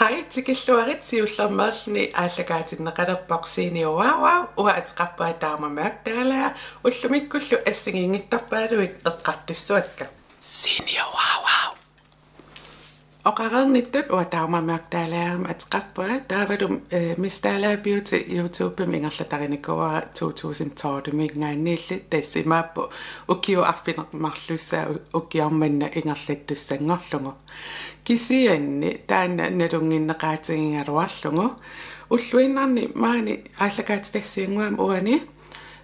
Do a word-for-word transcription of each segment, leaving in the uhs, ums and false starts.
Hej, tikilluarit. Siullermeerluni aallakaatinneqalerpoq Senior Wow Wow. Uanga ateqarpunga Taama Mørkdalager. Ullumikkullu assigiinngitsorpaaluit eqqartussuakka. Senior Wow Wow. Oqareernittut uanga Taama Mørkdalagermik ateqarpunga. Taavalu, eh, Miss Dalager Beauty YouTubemi ingerlatarinikuuara to tusind tolvimiinngaanniilli, tassa imaappoq ukiut arfineq-marlussaat u-, ukioq manna ingerlattussanngorlugu. Kisianni taanna nalunnginneqaatigigaluarlugu. Ulluinnarni maani aallakaatitassiannguamik uani,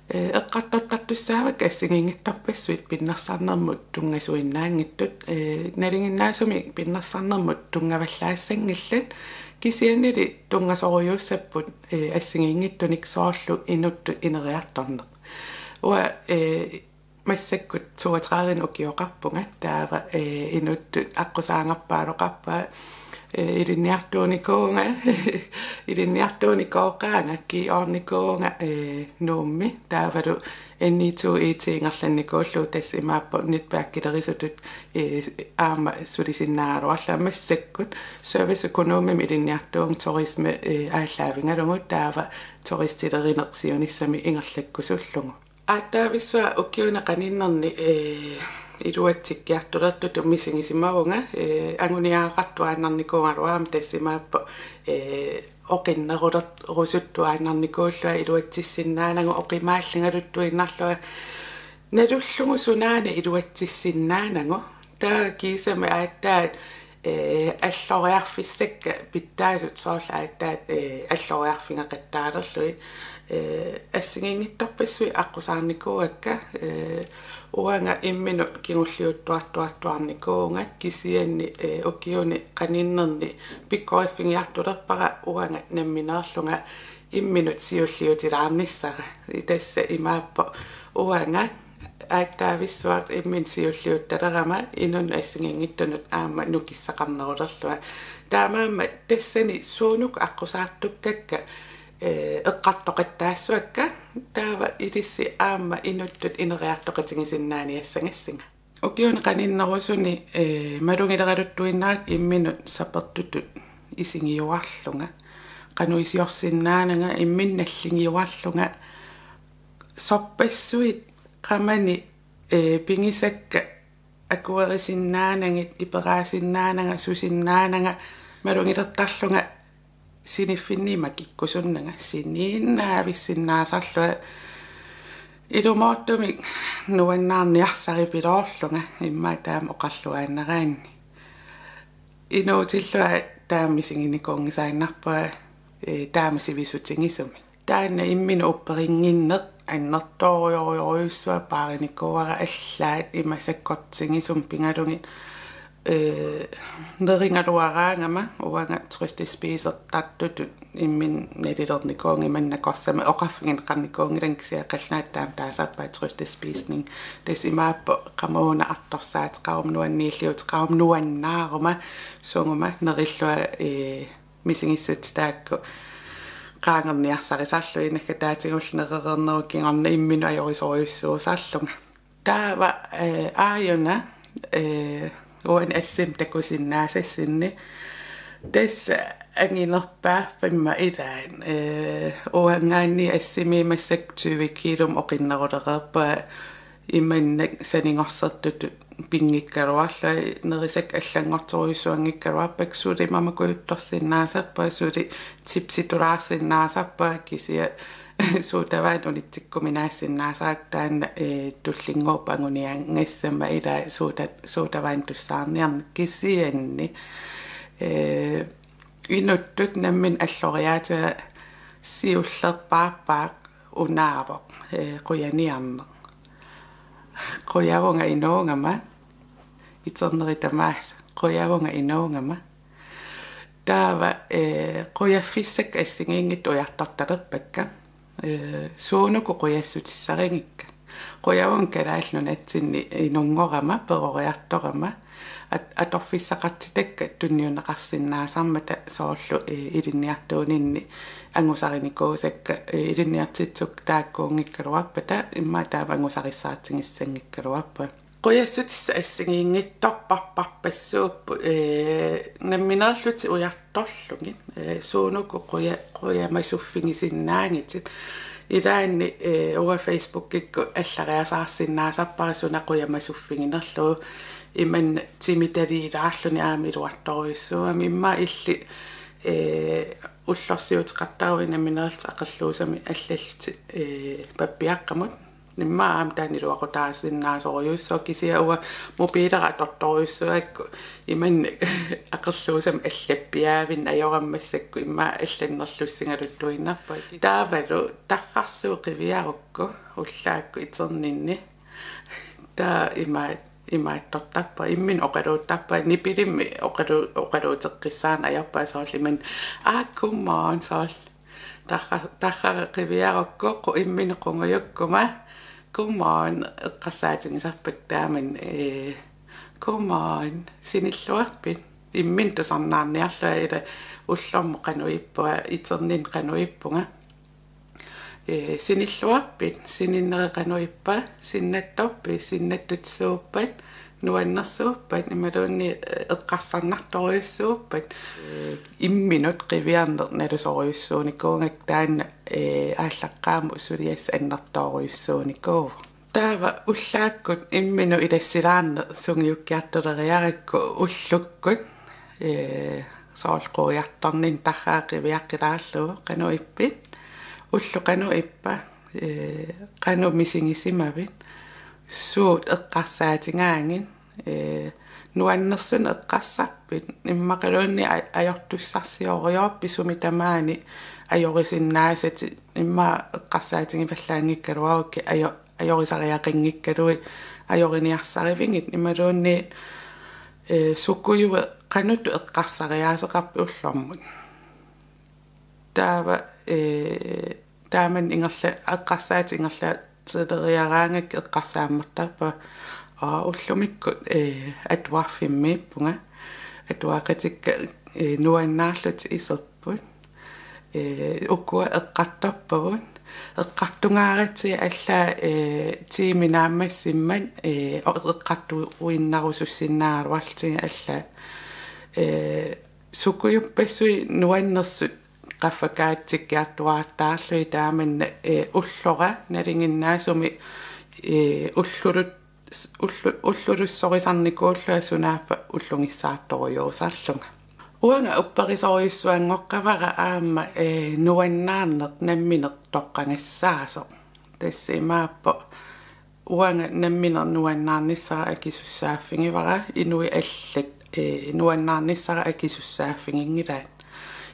eh, eqqartortartussaavakka assigiinngitsorpassuit pinnersarnermut tunngasuinnaanngitsut, eh, nalinginnaasumik pinnersarnermut tunngavallaassanngillat, kisiannili tunngasorujussuupput, eh, assigiinngitsunik, soorlu inuttut ineriartorneq. Uanga, eh, massakkut toogtredive ukioqarpunga, taava, eh, inuttut aqqusaarnerpaaluqarpunga, eh, ilinniartuunikuuvunga, ilinniartuunikooqaanga, G R-nikuuvunga, eh, Nuummi, taavalu N I T I T ingerlannikuullugu, tassa imaappoq netværkilerisutut, eh, aamma sulisinnaagaluarlunga. Massakkut serviceøkonomimik ilinniartuuvunga, turisme, eh, aallaavigalugu, taava turistilerineq siunissami ingerlakkusullugu. Aatsaavissuaq ukiuni qaninnerni, eh, iluatsikkiartulertutut misigisimavunga, eh, anguniagaqartuaannarnikuugaluarama, tassa imaappoq, eh, oqinneruler-, rusuttuaannarnikuullunga, iluatsissinnaanagu, oqimaalligaluttuinnarlunga, nalullugu sunaana iluatsissinnaanagu. Taava kiisami aatsaat, eh, alloriarfissakka pitsaasut, soorlu aatsaat, eh, alloriarfigeqattaalerlugit, eh, assigiinngitsorpassuit aqqusaarnikuuakka, eh, uanga imminut kingulliuttuartuartuarnikuuvunga, kisianni, eh, ukiuni qaninnerni pikkoriffigiartulerpara uanga nammineerlunga imminut siulliutilaarnissara. Tassa imaappoq uanga aatsaavissuaq imminut siulliuttalerama inunnut assigiinngitsunut aamma nukissaqarnerulerlunga. Taamaammat tassani suunuku aqqusaartukkakka, eh, eqqartoqattaassuakka, taava ilissi aamma inuttut ineriartoqatigisinnaaniassagassinga. Ukiuni qaninnerusuni, eh, malugileraluttuinnarakkit imminut sapertutut isigiuarlunga, qanoq iliorsinnaananga, imminut nalligiuarlunga, sorpassuit qamani, eh, pigisakka akuerisinnaanagit, iperaasinnaananga, susinnaananga, malugilertarlunga siniffinni makikkusunnanga, siniinnaavissinnaasarlunga, ilumoortumik nuannaarniarsaripiloorlunga, immaqa taama oqarluaannaraanni. Inuutillunga taama misiginikuunngisaannarpunga, eh, taama sivisutigisumik. Taanna imminut upperinnginneq annertoorujorujussuaq, paarinikuuara allaat ima sakkortigisumik pigalugit, eh, nerigaluaraangama uanga trøstespisertartutut imminut nalilernikuuvunga, imannak nakorsami oqarfigineqarnikuunngilanga, kisianni qallunaatut taama taasarpaat trøstespisning. Tassa imaappoq qamuuna artorsaateqaruma, nuanniilliuteqaruma, nuannaaruma, suguma nerillunga, eh, misigissutsit taakku qaangerniarsarisarlugit, naggataatigullu nerereernerup kingorna imminut ajorisorujussuusarlunga. Taava, eh, aajuna, eh, uani assimi takusinnaasassinni, tassa anginerpaaffimma ilaat, eh, uangaanniit assimi massakkut tyve kiilumik oqinnerulereerpunga, imannak sanigorsertutut pinngikkaluarlunga, nerisakka allanngortorujussuanngikkaluarpakka, suli mamakujuttorsinnaasarpunga, suli chipsitulaarsinnaasarpunga, kisianni sodavand unitsikkuminaassinnaasara, taanna, eh, tullinnguuppat anguniagassammat ilaat soda-, sodavand tussaarniarneq, kisianni, eh, inuttut nammineq alloriaatiga siullerpaarpaaq unaavoq, eh, qujaniarneq. Qujavunga inuugama, iternerit tamaasa, qujavunga inuugama. Taava, eh, qujaffissakka assigiinngitsut ujartortalerpakka. Eh, suunuku qujassutissarigikka. Qujavunga Kalaallit Nunatsinni inunngorama, peroriartorama. At-, atorfissaqartitakka tunniunneqarsinnaasarmata, soorlu, eh, ilinniartuuninni angusarinikuusakka, eh, ilinniartitsisut taakkuunngikkaluarpata, immaqa taama angusarissaartigissanngikkaluarpunga. Qujassutissat assigiinngitsorpassuupput, ee, nammineerlutit ujartorlugit, ee, suunuku quja-, qujamasuffigisinnaagitit. Ilaanni, ee, uanga Facebookikkut allariasaarsinnaasarpara suna qujamasuffiginerlugu, imanna timitaliilaarluni aamma iluartorujussuugami, immaqa illit, ee, ullorsiuteqartaruit nammineerlutit aqerluusamik allallutit, ee, pappiaqqamut. Immaqa aamma taanna iluaqutaasinnaassorujussuuvoq, kisianni uanga mobiilera atortorujussuugakku imannak aqerluusamik allappiaavinneq ajoramma massakkut immaqa allannerlussigaluttuinnarpunga. Taavalu tarrarsuut qiviarukku ullaakkut iterninni. Taava ima-, imaattortarpunga, imminut oqaluuttarpunga, nipilimmik oqalu-, oqaluuteqqissaarneq ajorpunga, soorlu imannak: "Aa, godmorgen", soorlu. Tarra-, tarrara qiviarukku qu-, imminut qungujukkuma: "Godmorgen", eqqarsaatigissavara taamani, ee, "Godmorgen, sinilluarpit?" Imminut tusarnaarniarlunga, ila ullormut qanoq ippunga, iterninni qanoq ippunga. Ee, "Sinilluarpit? Sininneri qanoq ippa? Sinnattorpit? Sinnattutit suuppat? Nuannersuuppat?" Imaluunniit, ee, eqqarsarnartorujussuuppat? Ee, imminut qiviarneq nalusorujussuunikuugakku taanna, ee, aallaqqaammut suliassaq annertoorujussuunikuuvoq. Taava ullaakkut imminut ilassilaarneq sungiukkiartuleriarakku ullukkut, ee, soorlu quiartorninni tarrara qiviaqqilaarlugu: "Qanoq ippit? Ulloq qanoq ippa? Ee, qanoq misigisimavit? Suut eqqarsaatigaagit? Ee, nuannersunik eqqarsarpit?" Immaqaluunniit a-, ajortussarsiorujoorpit sumi tamaani ajorisinnaasatit? Immaqa eqqarsaatigivallaanngikkaluarukkit ajo-, ajorisariaqanngikkaluit ajoriniarsarivigit, imaluunniit, ee, sukujuit qanoq eqqarsariaaseqarpit ullormut? Taava, ee, taamani ingerla-, eqqarsaatit ingerlatileriaraangakkit eqqarsaammartarpunga: "Aa, ullumikkut, ee, atuarfimmiippunga. Atuaqatikka, ee, nuannaarlutik iserput. Ee, ukua eqqartorpagut. Eqqartugaaratsigu allaat, ee, tiimi naammassimmat, ee, o-, eqqartuinnarusussinnaagaluarlutigu allaat. Ee, sukujuppassuit nuannersut qaffakaatsikkiartuaartaarlugit taamanna, ee, ullora nalinginnaasumik, ee, ullulut-, ullu-, ullulussorisarnikuullunga sunaaffa ullugissaartorujussuusarlunga." Uanga upperisorujussuanngoqqavara aamma, ee, nuannaarneq nammineq toqqagassaasoq. Tassa imaappoq: "Uanga nammineq nuannaarnissara akisussaaffigivara, inuit allat, ee, nuannaarnissara akisussaaffiginngilaat."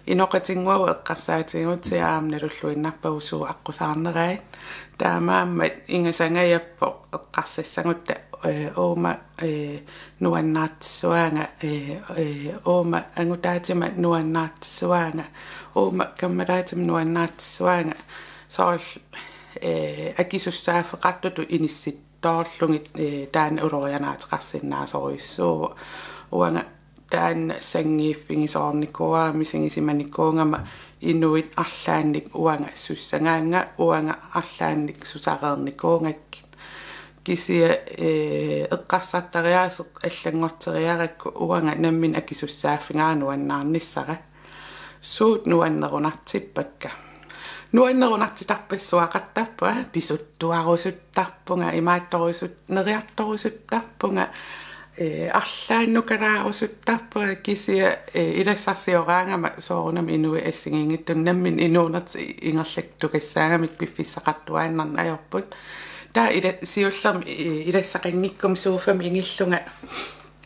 Inoqatinnguagut eqqarsaatigigutsigu aamma nalulluinnarpagut suut aqqusaarnerai. Taamaammat ingasangajappoq eqqarsassagutta, ee, uuma, ee, nuannaartissuaanga, ee, ee, uuma angutaatima nuannaartissuaanga, uuma kammalaatima nuannaartissuaanga. Soorlu, ee, akisussaaffeqartutut inissittoorlugit, ee, taanna ulorianaateqarsinnaasorujussuuvoq. Uanga taanna sanngiiffigisoornikuuara misigisimanikuugama inuit arlaannik uanga sussagaannga, uanga arlaannik susareernikuugakkit. Kisianni, ee, eqqarsartariaaseq allanngorteriarakku uanga nammineq akisussaaffigaara nuannaarnissara. Suut nuannerunartippakka? Nuannerunartitarpassuaqartarpunga, pisuttuarusuttarpunga, imaattorusut-, neriartorusuttarpunga, ee, arlaannukarusuttarpunga, kisianni, ee, ilassarsioraangama soorunami inuit assigiinngitsut nammineq inuunertik ingerlattukassaagamik piffissaqartuaannarneq ajorput. Taava ila-, siullermik, ee, ilassaqanngikkuma sofami ingillunga,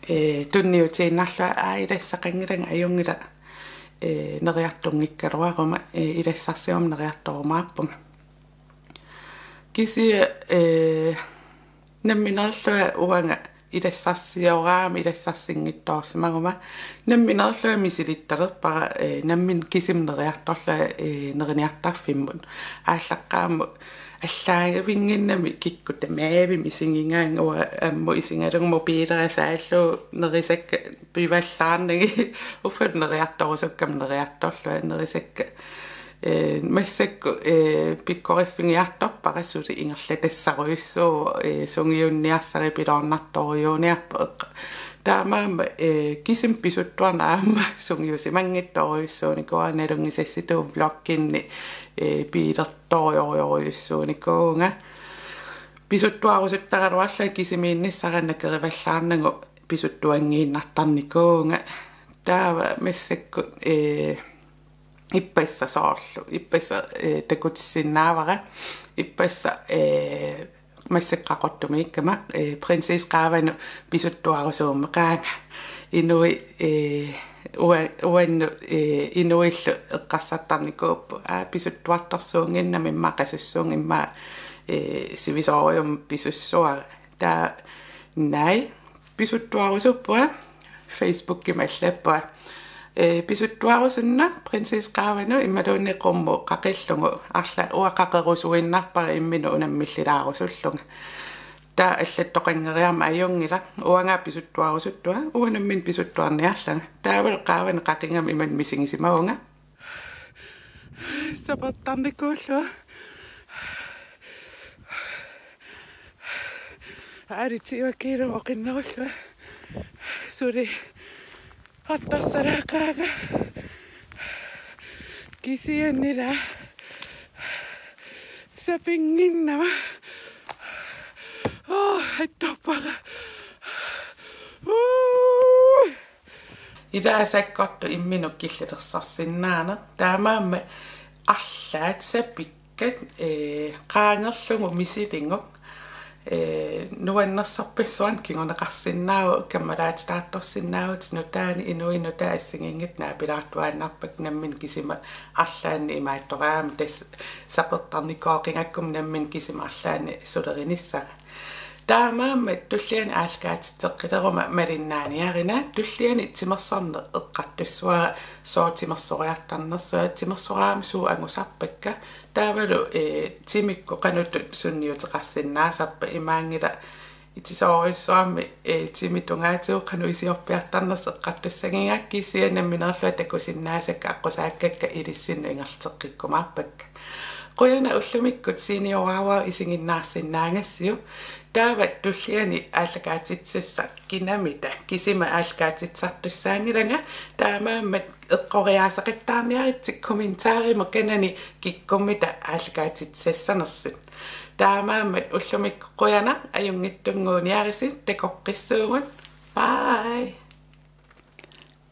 ee, tunniutiinnarlunga: "Aa, ilassaqanngilanga, ajunngilaq, ee, neriartunngikkaluaruma, ee, ilassarsiorama neriartorumaarpunga." Kisianni, ee, nammineerlunga uanga ilassarsioraangama ilassarsinngitsoorsimaguma nammineerlunga misilittalerpara, ee, nammineq kisima neriartorlunga, ee, neriniartarfimmut. Aallaqqaammut allaagavinnginnami kikkut tamaasa misigigaanni, uanga ammut isigalugu mobiilera saallugu nerisakka pivallaarnagit, uffa neriartorusukkama neriartorlunga, nerisakka Ee, massakkut, ee, pikkoriffigiartorpara suli ingerlatassarujussuuvoq, ee, sungiunniarsaripiloornartorujuuniarpoq. Eqqa-, taamaammat, ee, kisimi pisuttuarneq aamma sungiusimanngitsorujussuunikuuara, nalunngisassitut vlogginni, ee, biilertorujorujussuunikuuvunga. Pisuttuarusuttaraluarlunga kisimiinnissara nakerivallaarnagu pisuttuanngiinnartarnikuuvunga. Taava massakkut, ee, ippassaq soorlu. Ippassaq, ee, takutissinnaavara. Ippassaq, ee, massakkut Qaqortumiikkama, ee, prinsessip qaavanut pisuttuarusuummat qaanga. Inuit, ee, ua-, uannut, ee, inuillu eqqarsartarnikuupput. Aa, pisuttuartorsuunnginnama, immaqa qasussuunga, immaqa, ee, sivisoorujussuarmik pisussavara. Taava naak pisuttuarusuppara, Facebookimi allappunga. Ee, pisuttuarusunnaq prinsessip qaavanut imaluunniit qummut qaqillugu, arlaat uanga qaqerusuinnarpara imminut unammillilaarusullunga. Taava allattoqanngeriarmat ajunngilaq, uanga pisuttuarusuttunga, uanga nammineq pisuttuarniarlunga. Taavalu qaavanut qaqigama imannak misigisimavunga. Sapertarnikuullunga. Aali tyve kilo oqinnerullunga. Suli artorsalaaqaanga. Kisianni ila sapinnginnama. Aa, attorpara. Uu! Ila sakkortut imminut killilersorsinnaaneq. Taamaammat arlaat sapikkat, ee, qaangerlugu misilinnguit, ee, nuannersorpassuarnik kinguneqarsinnaavoq, kammalaatitaartorsinnaavutit, nutaanik, inuit nutaat assigiinngitsut naapilaartuaannarpakka, nammineq kisima arlaannik imaattoraangama, tassa sapertarnikooqigakku nammineq kisima arlaannik sulerinissara. Taamaammat tulliani aallakaatitseqqileruma malinnaaniarina, tulliani timersorneq eqqartussavara, sooq timersoriartarnersunga, timersoraangama suut angusarpakka, taavalu, ee, timikkut qanoq sunniuteqarsinnaasarpat, imaanngilaq itisoorujussuarmik, ee, timip tungaatigut qanoq isiorpiartarnersoq eqqartussagiga, kisianni nammineerlunga takusinnaasakka aqqusaakkakka ilissinnut ingerlateqqikkumaarpakka. Qujanaq ullumikkut seniorersuarmik isiginnaarsinnaagassiuk. Taava tulliani aallakaatitsassaq kinamita kisima aallakaatitsisartussaanngilanga, taamaammat eqqoriaaseqattaarniaritsi kommentarimut kanani kikkummita aallakaatitsisassanersut. Taamaammat ullumikkut qujanaq, ajunngitsunnguuniarisi, takoqqissuugut. Bye.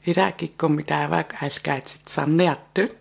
Ila kikkummit taava aallakaatitsisarniartut.